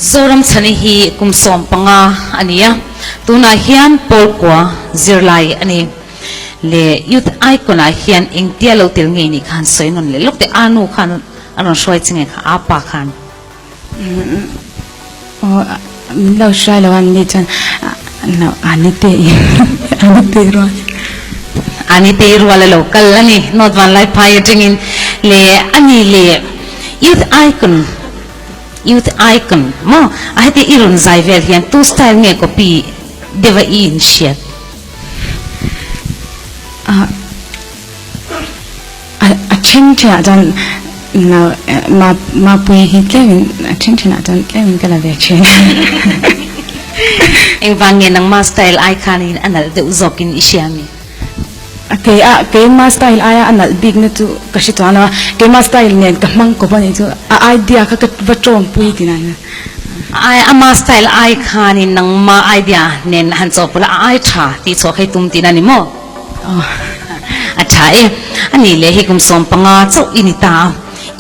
Zoramchhani hi kum 15 a ni a, tunah hian Pawlkua zirlai a ni. Le Youth Icon ah hian engtia lo tel ngei nih khan sawi nawn leh lawk teh, a nu khan a rawn hruai che nge kha a pa khan? Aw min lo hruai lo a ni chuan ani te in ani te rual. Ani te rual a lo kal a ni North Vanlaiphai atangin le ani le Youth Icon Youth Icon maw a heti i rawn zai vel hian tu style nge copy deuh a i inhriat? A a then thenah chuan ma mapui hi tlemin a then thenah chuan tlemin ka la ve thin. Engvang nge nangma style ai khanin a nalh deuh zawkin i hria mi? A kei a keima style aia a nalh bikna chu ka hre chuang lo a, keima style nen ka hmang kawp a nih chu a idea kha ka va tawngpui tih na. Ai ama style ai khanin nangma idea nen han chawhpawlh a, a ai tha tih chhuah kha i tum tihna ni maw? A tha e. A nih leh hi kum 15 chauh i ni ta a,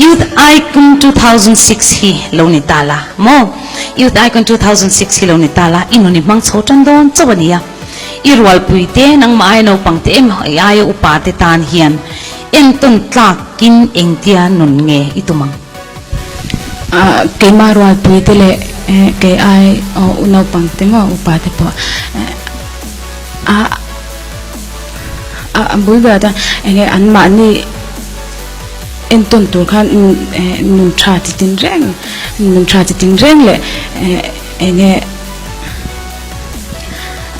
Youth Icon 2006 hi lo ni ta la maw? Youth Icon 2006 hi lo ni ta la, i nun i hmang chho tan dawn chauh a ni a. I rualpui te, nangmah aia naupang te em i aia upa te tan hian entawn tlakin engtia nun nge i tum ang? Keimah rualpui te leh kei ai naupang te maw upa te pawh a bul berah chuan enge anmahni entawn tur khan nun tha chi tin reng nun tha chi tin reng leh enge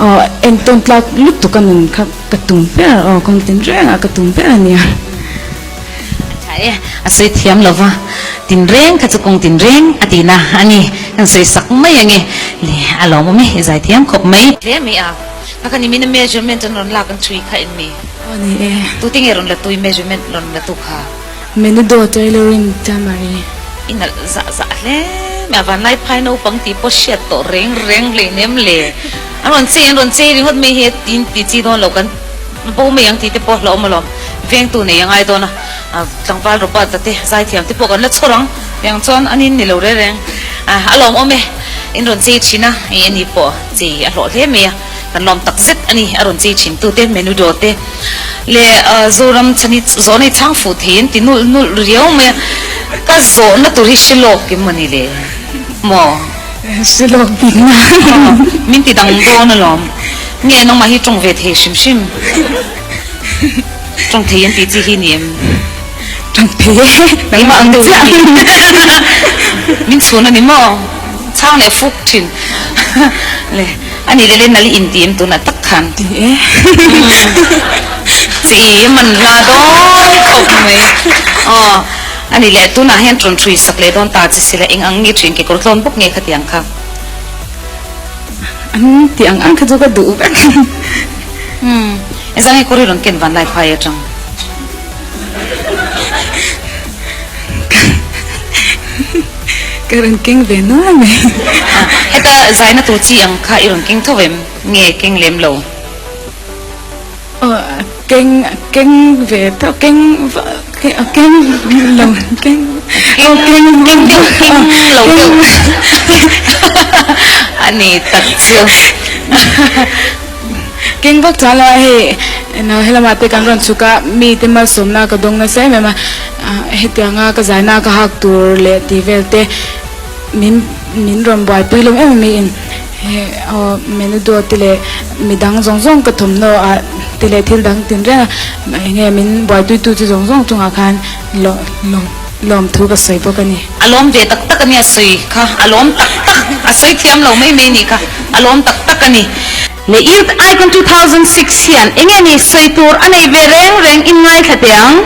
aw entawn tlak lutuk a nun kha ka tum ber aw kawng tin rengah ka tum ber a nia. A tha e, a sawi thiam lo va, tinreng kha chu kawng tinreng a tihna a ni, kan sawi sak mai ange, le a lawmawm e, i zai thiam khawp mai. Hle mai a, kha kha nimin a measurement an rawn lak an chhui kha en mi? Aw ni e. Tute nge rawn la tu i measurement rawn la tu kha? Menudo Tailoring Tamari. I nalh zah zah hle mai a, vanlai phai naupang tih pawh hriat tawh reng reng hleinem le, an rawn chei an rawn chei ringawt mai hi tin ti chi dawn lo kan. Bo mai ang tih te pawh hlauhawm alawm. Vengtu nei a ngai dawn a, tlangval Robert a te zaithiam te pawh kan la chhawr ang. Tiang chuan an in ni lo reng reng. A lawmawm e, in rawn chei thin a, hei ani pawh chei a hlawh hle mai a, kan lawm tak zet a ni, a rawn chei thin tu te, Menudo te leh Zoram chhani zawhna hi chhang fuh thei an ti nulh nulh riau mai a, ka zawhna tur hi hre lawk em mawni le maw? Hre lawk bik na. Min ti dang dawn alawm. Nge nangmah hi tawng ve thei hrim hrim. Tawng thei an tih chi hi ni em? Tawng thei e, nangmah ang chiah. Min chhun a ni maw? Chhang leh fuk thin. Le, a nih leh le nal i inti em tunah tak khan? Ti e. Chi man hla dawn khawp mai. Aw, a nih leh tunah hian tawn thui sak leh dawn ta che sila eng ang nge thin kekawr tlawn bawk nge khatiang kha? An tih ang ang kha chu ka duh vek. Umm, engzah nge kawr i rawn ken van lai phai atang? Ka rawn keng ve nual mai. Heta zaina tur chi ang kha i rawn keng tho em? Nge keng lem lo? Aw keng keng ve tho keng keng lo keng aw keng keng deuh keng lo deuh a ni tak chu. Keng vak chuan lo a hei no helamah te kan rawn chhuk a mi te malsawmna ka dawng nasa em em a hetianga ka zaina ka hak tur leh tih vel te min min rawn buaipui lawm em em a in. He aw Menudo te leh midang zawng zawng ka thawmhnaw ah te leh thil dang tin reng a eng nge min buaitui tu chu zawng zawng chungah khan lawm thu ka sawi bawk a ni. A lawm ve tak tak a nia sawi kha a lawm tak tak a sawi thiam lo mai mai nih kha a lawm tak tak a ni. Le Youth Icon 2006 hian eng nge ni sawi tur a nei ve reng reng in ngaithla teh ang.